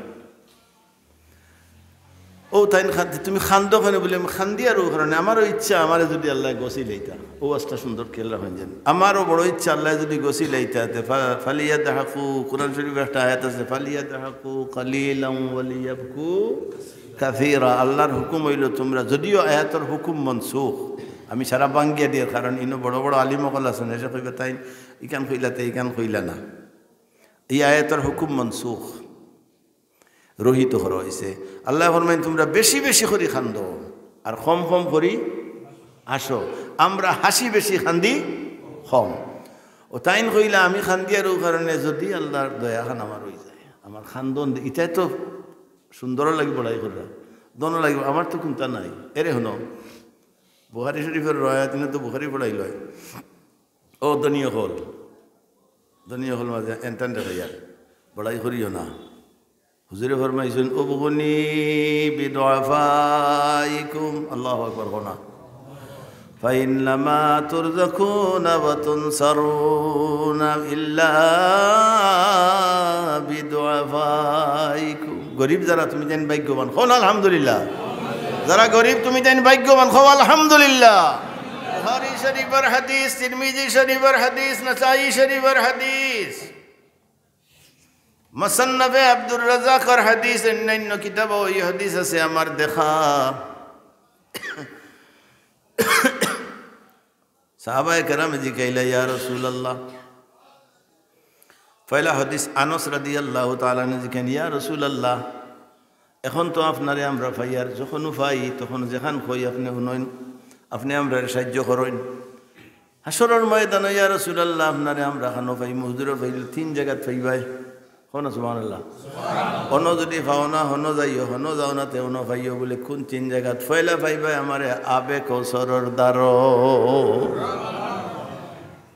অউ তাইন কান্দি, "তুমি কান্দো কেনে?" বুলে, "আমি কান্দিয়ার অউ কারণে, আমারও ইচ্ছা আমারে যুদি আল্লায় গছিলাইতা।" অউ আস্তা সুন্দর খেয়াল রাখইন যেন, "আমারও বড় ইচ্ছা আল্লায় যুদি গছিলাইতা।" তে ফা-, "ফালিয়াদহাকু", কোরআন শরীফো একটা আয়াত আছে, "ফালিয়াদহাকু কালিলাম ওয়ালিয়াবকু কাসীরা।" আল্লার হুকুম অইলো তুমরা, যুদিও আয়াতর হুকুম মনসুখ, আমি সারা বাঙ্গিয়া দিয়ার, কারণ ইনো বড় বড় আলিম অকল আছইন, এসে কইবা, "তাইন ইখান কইলা, তে ইখান কইলা না।" ই আয়াতর হুকুম মনসুখ। রহিত করা অইছে। আল্লায় ফরমাইন, "তুমরা বেশি বেশি করি কান্দো, আর কম কম করি হাসো।" আমরা হাসি বেশি, কান্দি কম। অউ তাইন কইলা, "আমি কান্দিয়ার অউ কারণে, যুদি আল্লার দয়াখান আমার অইযায়, আমার কান্দন দে-, ইতায় তো সুন্দরও লাগি বড়াই কররা, দনও লাগি, আমার তো কুন্তা নাই।" এরে হুনো, বুখারী শরীফর রেওয়ায়াত, ইনো তো বুখারী পড়াইল অয়। ও ধনী অকল, ধনী অকল মাঝে এনতান দেখাইয়া বড়াই করিও না। হুজুরে ফরমাইছইন, "উবগুনি বিদুআফাইকুম।" আল্লাহু আকবার, কও না। "ফাইন্নামা তুরযাকুনা ওয়া তুনসারুনা ইল্লা বিদুআফাইকুম।" গরিব যারা, তুমি তাইন ভাগ্যবান, কও না আলহামদুলিল্লাহ। যারা গরিব, তুমি তাইন ভাগ্যবান, কও আলহামদুলিল্লাহ। বুখারী শরীফর হাদিস, তিরমিজি শরীফর হাদিস, নাসাই শরীফর হাদিস। মুসান্নাফে আব্দুর রাজ্জাকর হাদিস, অন্যান্য কিতাবও ই হাদিস আছে আমার দেখা। সাহাবায়ে কেরামে জিকাইলা, "ইয়া রাসূলুল্লাহ।" পয়লা হাদিস আনাস রাদিয়াল্লাহু তাআলা আনহু জিকাইন, "ইয়া রাসূলুল্লাহ, এখন তো আপনারে আমরা পাইয়ার, যখনউ পাই তখন যেখান কই আপনে হুনইন, আপনে আমরারে সাহায্য করইন।" হাশরর ময়দানো, "ইয়া রাসূলুল্লাহ, আপনারে আমরা খানো পাইমু?" হুজুরে পাইলে, "তিন জাগাত পাইবায়।" কও না সুবহানাল্লাহ। অনো যুদি পাও না, হনো যাইও, হনো যাও না, তে অনো পাইও। বুলে, "কুন তিন জাগাত?" "পয়লা পাইবায় আমারে আবে কৌসরর দ্বারো।"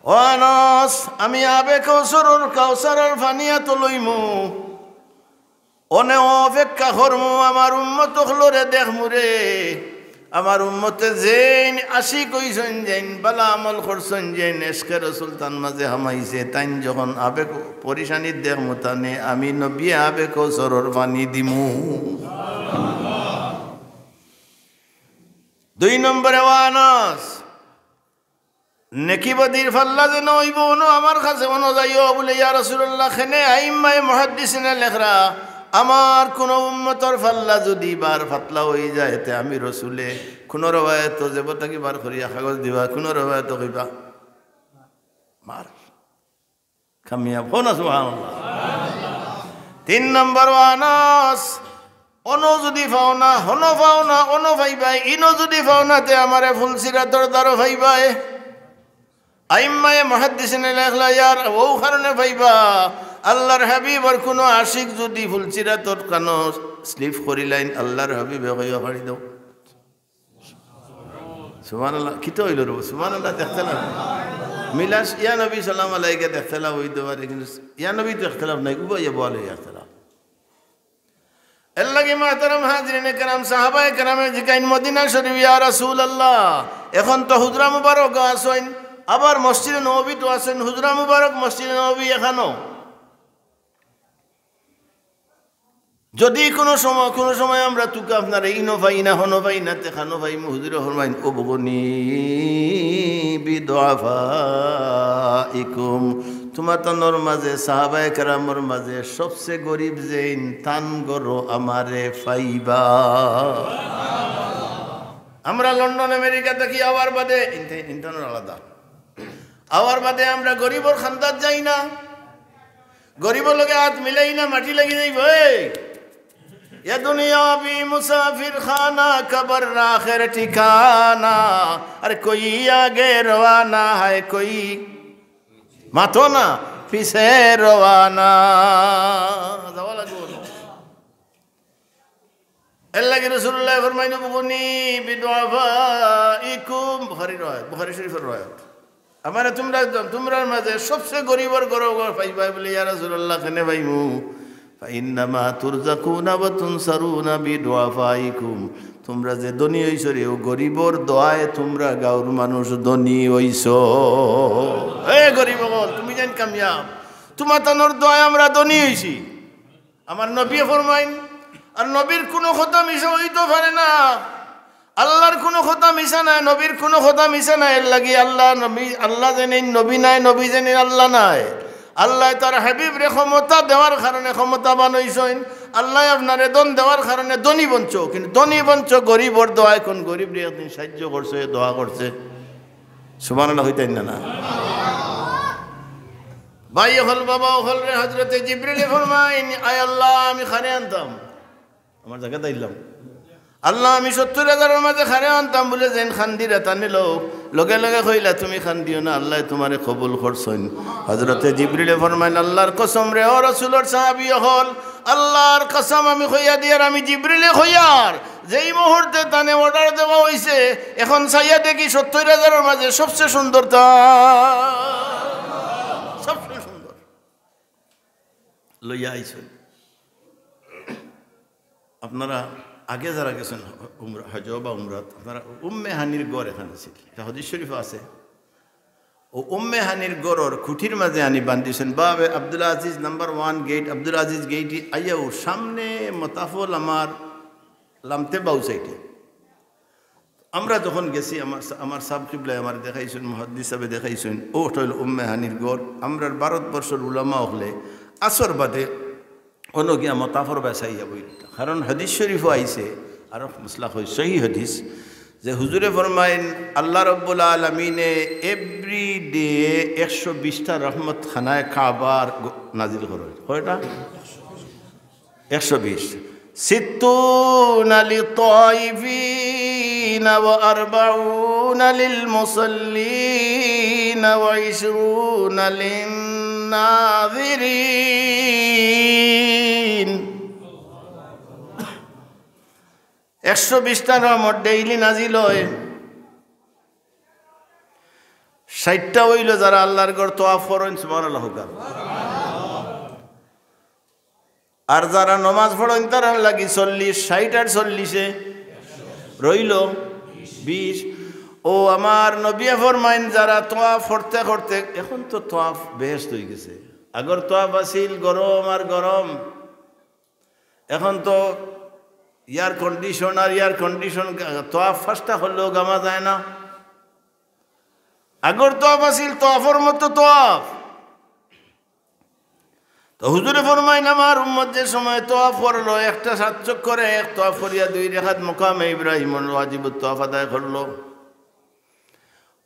"ও আনাস, আমি আবে কৌসরর, কাউসারর পানি আতো লইমু।" অনে অপেক্ষা করমু, আমার উম্মত অকলরে দেখমু রে। আমার উম্মতে যেইন আশিক অইছইন, যেইন বালা আমল করছইন, যেইন এশকে রসুল তান মাঝে হামাইছে, তাইন যখন আবেগ পরিশানিত দেখমু তানে, আমি নবী আবে কৌসরর পানি দিমু। দুই নম্বরে, ও আনাস, নেকি বদির ফাল্লা যেন অইবো, অনো আমার কাছে অনো যাইও। বুলে, "ইয়া রাসূলুল্লাহ, কেনে?" আইম্মায়ে মুহাদ্দিসিনে লেখরা, আমার কুনু উম্মতর ফাল্লা যুদি বার ফাতলা অইযায়, তে আমি রসুলে কুনু রেওয়ায়েতো জেব থাকি বার করিয়া কাগজ দিবা, কুনু রেওয়ায়েতো কইবা, "মার।" কামিয়াব। কও না সুবহানাল্লাহ। তিন নম্বর, ও আনাস, অনো যুদি পাও না, হনো পাও না, অনো পাইবায়, ইনো যুদি পাও না, তে আমারে ফুলসিরাতর দ্বারো পাইবায়। আইম্মায়ে মুহাদ্দিসিনে লেখলা, ইয়ার অউ কারণে পাইবা, আল্লার হাবিবর কুনু আশিক যুদি ফুলসিরাতর কানো slip করিলাইন, আল্লার হাবিবে কইবা, "ফাড়ি দেও।" সুবহানাল্লাহ, কিতা অইলো রে? সুবহানাল্লাহ, দেখতে লাভ। মিলাস, ইয়া নবী সালাম আলাইকা দেখতে লাভ অইতো পারে, কিন্তু ইয়া নবী তো ইখতিলাফ নাই, উবাইয়া বলে ইখতিলাফ। এরলাগি মুহতারাম হাজিরিনে কেরাম, সাহাবায়ে কেরামে জিকাইন, "মদিনা শরীফ, ইয়া রাসূলুল্লাহ, এখন তো হুজরা মুবারক আছইন, আবার মসজিদে নববীত আছইন, হুজরা মুবারক মসজিদে নববী এখানো। যুদি কুনু সময়, কুনু সময় আমরা তুকা আপনারে ইনো পাই না, হনো পাই না, তে কানো পাইমু?" হুজুরে ফরমাইন, "উবগুনি বিদুআফাইকুম।" তুমাতানর মাজে, সাহাবায়ে কেরামর মাজে সবচে গরিব যেইন, তান ঘরো আমারে পাইবা। আমরা লন্ডন, আমেরিকা থাকি আওয়ার বাদে, ইনতে-, ইন্টারনাল আলাদা। আওয়ার বাদে আমরা গরিবর খান্দাত যাই না, গরিবর লগে আত মিলাই না, মাটি লাগি যাইবো। এই, "ইয়া দুনিয়া ভি মুসাফির খানা, কবর আখের ঠিকানা।" আরে, "কোই আগে রওয়ানা হ্যায়, কোই মাতো না, পিছে রওয়ানা।" যাওয়া লাগবো। এরলাগি রাসূলুল্লায় ফরমাইন, "উবগুনি বিদুআফাইকুম।" বুখারী রওয়ায়াত, বুখারী শরীফর রওয়ায়াত। আমারে তুমরা, তুমরার মাজে সবচে গরিবর ঘরো পাইবায় বুলে, "ইয়া রাসূলুল্লাহ, কেনে পাইমু?" "ফাইন্নামা তুরযাকুনা ওয়া তুনসারুনা বিদুআফাইকুম।" তুমরা যে ধনী অইছো রে, অউ গরিবর দোয়ায় তুমরা গাউর মানুষ ধনী অইছো। এ গরিব অকল, তুমি যেইন কামিয়াব, তুমাতানর দোয়ায় আমরা ধনী অইছি। আমার নবীয়ে ফরমাইন, আর নবীর কুনু কথা মিছা অইতো পারে না। আল্লার কুনু কথা মিছা নায়, নবীর কুনু কথা মিছা নায়। এরলাগি আল্লা নবী, আল্লা যেইন নবী নায়, নবী যেইন আল্লা নায়। আল্লায় তার হাবিবরে ক্ষমতা দেওয়ার কারণে ক্ষমতাবান অইছইন। আল্লায় আপনারে ধন দেওয়ার কারণে ধনী বনছো, কিন্তু ধনী বনছো গরিবর দোয়ায়। কুন গরিবরে একদিন সাইয্য করছে, দোয়া করছে? সুবহানাল্লাহ কইতাইন না, না? ভাই অকল, বাবা অকলরে, হযরতে জিবরিলে ফরমাইন, "আয় আল্লাহ, আমি কারে আনতাম?" আমার জাগাত আইলাম। "আল্লাহ, আমি সত্তইর হাজারর মাজে কারে আনতাম?" বুলে যেইন কান্দিরা তানে লও, লগে লগে কইলা, "তুমি কান্দিও না, আল্লায় তুমারে কবুল করছইন।" হযরতে জিবরিলে ফরমাইন, "আল্লার কসম রে, ও রাসূলর সাহাবী অকল, আল্লার কসম আমি কইয়া দিয়ার, আমি জিবরিলে কইয়ার, যেই মুহূর্তে তানে অর্ডার দেওয়া অইছে, এখন চাইয়া দেখি সত্তইর হাজারর মাজে সবচে সুন্দর তা, সবচে সুন্দর।" লইয়া আইছইন। আপনারা আগে যারা গেছইন উমরা, হজ বা উমরাত, আপনারা উম্মে হানির ঘর এখান আছিল, ইটা হাদিস শরীফো আছে। অউ উম্মে হানির ঘরর খুঁটির মাজে আনি বান্ধিছইন। বাবে Abdul Aziz number one gate, Abdul Aziz গেইটে আইয়াউ সামনে মতাফো লামার লামতে বাউ সাইডে। আমরা যখন গেছি, আমার, আমার সাব কিবলায় আমারে দেখাইছইন, মুহাদ্দিস সাবে দেখাইছইন, অউ অটা অইলো উম্মে হানির ঘর। আমরার ভারতবর্ষর উলামা অকলে আসর বাদে অনো গিয়া মতাফর বায় চাইয়া বইতা, কারণ হাদিস শরীফো আইছে, আরো মাসলা কই, সহি হাদিস, যে হুজুরে ফরমাইন, আল্লাহ রব্বুল আলামিনে every day একশো বিশটা রহমত খানায় কাবার গ-, নাজিল করইন। কয়টা? একশো বিশ। ستون للطائفين وأربعون للمصلين وعشرون للناظرين। একশো বিশটা রহমত ডেইলি নাজিল অয়। ষাইটটা অইলো যারা আল্লার ঘর তওয়াফ করইন, সুবহানাল্লাহ কউক্কা। আর যারা নমাজ পড়ইন তারার লাগি চল্লিশ, ষাইট আর চল্লিশে রইলো বিশ। অউ আমার নবীয়ে ফরমাইন, যারা তওয়াফ করতে করতে, এখন তো তওয়াফ বেহেশত অইগেছে, আগর তওয়াফ আছিল গরম আর গরম, এখন তো air condition আর air condition, তওয়াফ পাঁচটা করলেও ঘামা যায় না। আগর তওয়াফ আছিল তওয়াফর মতো তওয়াফ। তো হুজুরে ফরমাইন, আমার উম্মত যে সময় তওয়াফ করলো, একটা সাত চক্করে এক তওয়াফ করিয়া দুই রেখাত মকামে ইব্রাহিমর ওয়াজিবুত তওয়াফ আদায় করলো।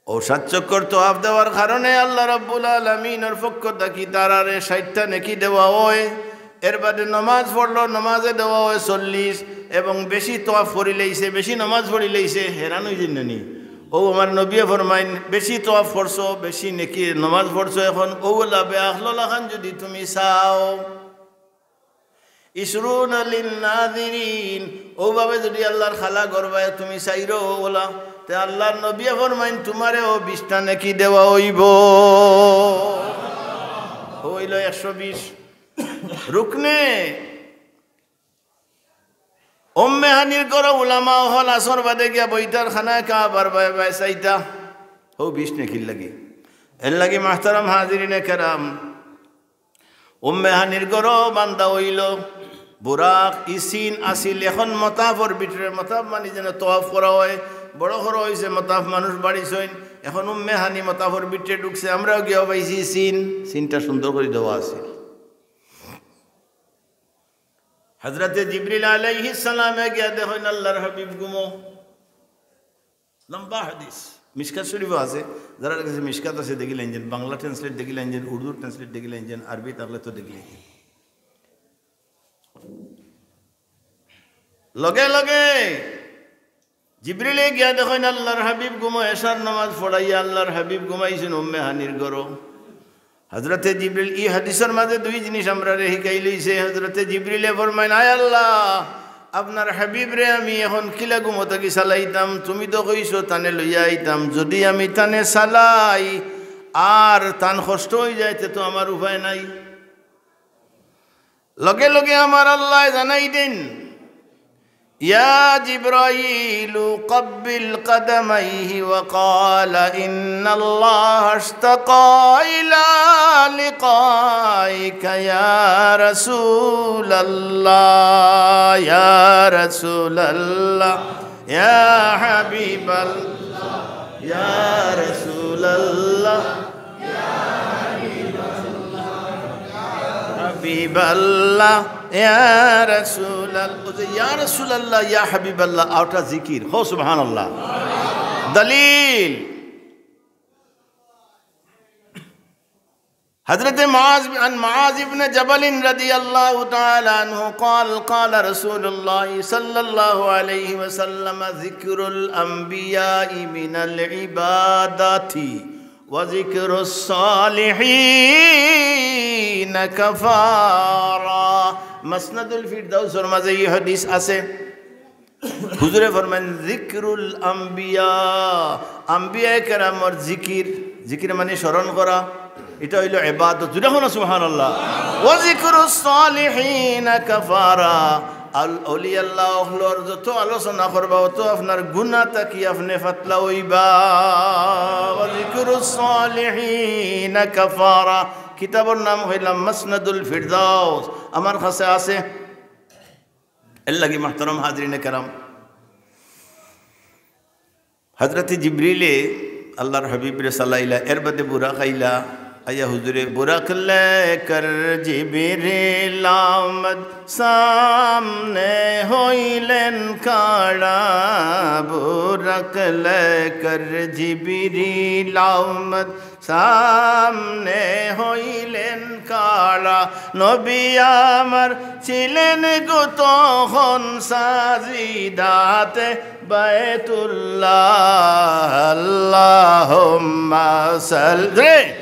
অউ সাত চক্কর তওয়াফ দেওয়ার কারণে আল্লাহ রাব্বুল আলামিনর পক্ষ থাকি তারারে ষাইটটা নেকি দেওয়া অয়। এর বাদে নমাজ পড়লো, নমাজে দেওয়া অয় চল্লিশ, এবং বেশি তওয়াফ করিলাইছে, বেশি নমাজ পড়িলাইছে, হেরান অইযাইন না নি? অউ আমার নবীয়ে ফরমাইন, বেশি তওয়াফ পড়ছো, বেশি নেকি নমাজ পড়ছো, এখন অউ লাভে আখলো লাখান যুদি তুমি চাও, ইশরুনা লিন নাজিরিন, অউভাবে যুদি আল্লার খালা ঘরবায় তুমি চাইরো অলা, তে আল্লার নবীয়ে ফরমাইন, তুমারেও বিশটা নেকি দেওয়া অইবো। অইলো একশো বিশ। রুকনে উম্মে হানির ঘরো উলামা অকল আছর বাদে গিয়া বইতার, খানায়ে কাবার বায় বায় চাইতা, অউ বিশ নেকির লাগি। এর লাগি মুহতারাম হাজিরিনে কেরাম, উম্মে হানির ঘরো বান্দা অইলো বুরাক, ই সিন আছিল, এখন মতাফর ভিতরে, মতাফ মানি যেন তওয়াফ করা অয়, বড় করা অইছে মতাফ, মানুষ বাড়িছইন, এখন উম্মে হানি মতাফর ভিতরে ঢুকছে, আমরাও গিয়াও পাইছি সিন, সিনটা সুন্দর করি দেওয়া আছিল। হযরতে জিবরিল আলাইহিস সালামে গিয়া দেখইন আল্লার হাবিব ঘুমো। লম্বা হাদিস, মিশকাত শরীফো আছে। যারার কাছে মিশকাত আছে দেখিলাইন যেন, বাংলা translate দেখিলাইন যেন, উর্দু translate দেখিলাইন যেন, আরবি থাকলে তো দেখিলাইন যেন। লগে লগে জিবরিলে গিয়া দেখইন আল্লার হাবিব ঘুমো, এশার নামাজ পড়াইয়া আল্লার হাবিব ঘুমাইছইন উম্মে হানির ঘরো। হযরতে জিবরিল, ই হাদিসর মাঝে দুই জিনিস আমরারে হিকাইলাইছে। হযরতে জিবরিলে ফরমাইন, "আয় আল্লাহ, আপনার হাবিবরে আমি এখন কিলা ঘুমো থাকি চালাইতাম? তুমি তো কইছো তানে লইয়া আইতাম, যুদি আমি তানে চালাই আর তান কষ্ট অইযায়, তে তো আমার উপায় নাই।" লগে লগে আমার আল্লায় জানাই দেইন, يا جبرائيل قبل قدميه وقال إن الله اشتاق إلى لقائك يا رسول الله، يا رسول الله، يا حبيب الله، يا رسول الله। হাবিবাল্লাহ, ইয়া রাসূলাল্লাহ, ওই যে ইয়া রাসূলাল্লাহ, ইয়া হাবিবাল্লাহ, ওটা জিকির। হো সুবহানাল্লাহ। দলিল। হযরতে মুআজ, عن معاذ بن جبل رضي الله تعالى عنه قال، قال رسول الله صلى الله عليه وسلم، ذكر الأنبياء من العبادة وذكر الصالحين كفارة। মাসনাদুল ফিরদাউসর মাঝে ই হাদিস আছে। হুজুরে ফরমাইন, "যিকরুল আম্বিয়া", আম্বিয়ায়ে কেরামর জিকির, জিকির মানে স্মরণ করা, ইটা অইলো ইবাদত। জুরে কও না সুবহানাল্লাহ। "ওয়া যিকরুস সালিহিনা কাফারা", আল-, অলি আল্লাহ অকলর যত আলোচনা করবা, অত আপনার গুনা থাকি আপনে ফাতলা অইবা। "ওয়া যিকরুস সালিহিনা কাফারা", কিতাবর নাম অইলো মাসনাদুল ফিরদাউস, আমার কাছে আছে। এর লাগি মুহতারাম হাজিরিনে কেরাম, হযরতে জিবরিলে আল্লাহর হাবিবরে চালাইলা, এর বাদে বুরাক আইলা, আইয়া হুজুরে, "বুরাক লেকর জিবরিল আমদ, সামনে হইলেন খাড়া, বুরাক লেকর জিবরিল আমদ, সামনে হইলেন খাড়া।" নবী আমার ছিলেন গো তখন সাজিদাতে বায়তুল্লাহ। আল্লাহুম্মা সাল্লি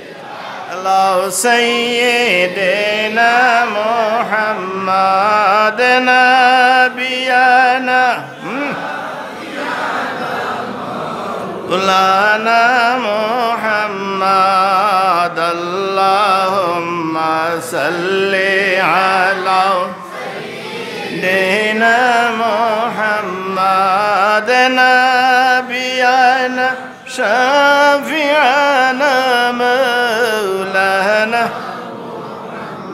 আলা সাইয়্যিদিনা মুহাম্মাদ নাবিয়ানা, হুম। مولانا محمد، اللهم صل على سيدنا محمد، نبينا شفيعنا مولانا।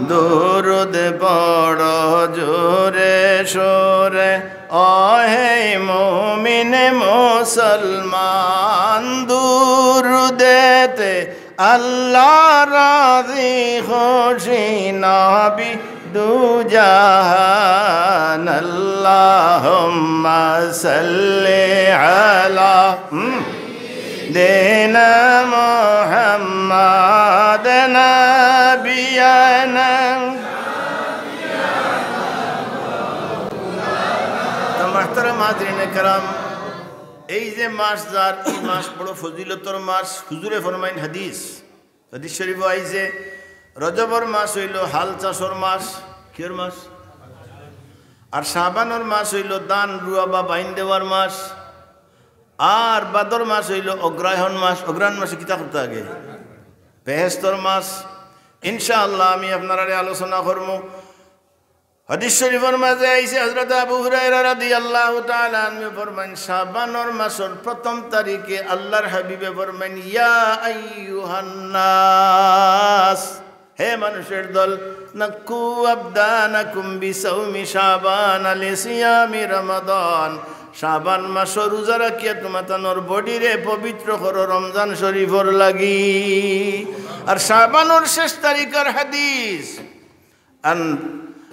দুরুদ পড়ো জোরে সোরে, ও হে মুমিন মুসলমান, দুরুদেতে আল্লাহ রাজি খুশি নবী দুজাহান। আল্লাহুম্মা সাল্লি আলা, হুম, سيدنا محمد نبينا হাজিরিনে কেরাম, এই যে মাস যার, এই মাস বড় ফজিলতর মাস। হুজুরে ফরমাইন হাদিস, হাদিস শরীফ আইছে, রজবর মাস অইলো হাল চাষর মাস। কিয়র মাস? আর শাবানর মাস অইলো ধান রুয়া বা বাইন দেওয়ার মাস। আর ভাদর মাস অইলো অগ্রহায়ণ মাস। অগ্রহায়ণ মাসে কিতা করতা আগে? বেহেস্তর মাস। ইনশাআল্লাহ আমি আপনারারে আলোচনা করমু। হাদিস শরীফর মাঝে আইছে, হযরত আবু হুরায়রা রাদিয়াল্লাহু তাআলা আনহু ফরমাইন, শাবানর মাসর প্রথম তারিখে আল্লাহর হাবিবে ফরমাইন, "ইয়া আইয়ুহান নাস, হে মানুষের দল, নাক্কু আবদানাকুম বিসাওমি শাবান লিসিয়ামি রমাদান, শাবান মাসর রোজা রাখিয়া তুমাতানোর বডিরে পবিত্র করো রমজান শরীফর লাগি।" আর শাবানর শেষ তারিখর হাদিস, আন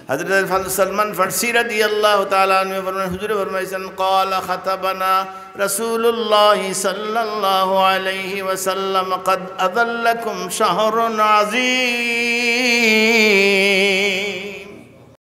হযরত সালমান ফার্সি রাদিয়াল্লাহু তাআলা আনহু ফরমাইন, হুজুরে ফরমাইছেন, "ক্বালা খাতাবানা রাসূলুল্লাহি সাল্লাল্লাহু আলাইহি ওয়াসাল্লাম, ক্বাদ আযাল্লাকুম শাহরুন আযীম।"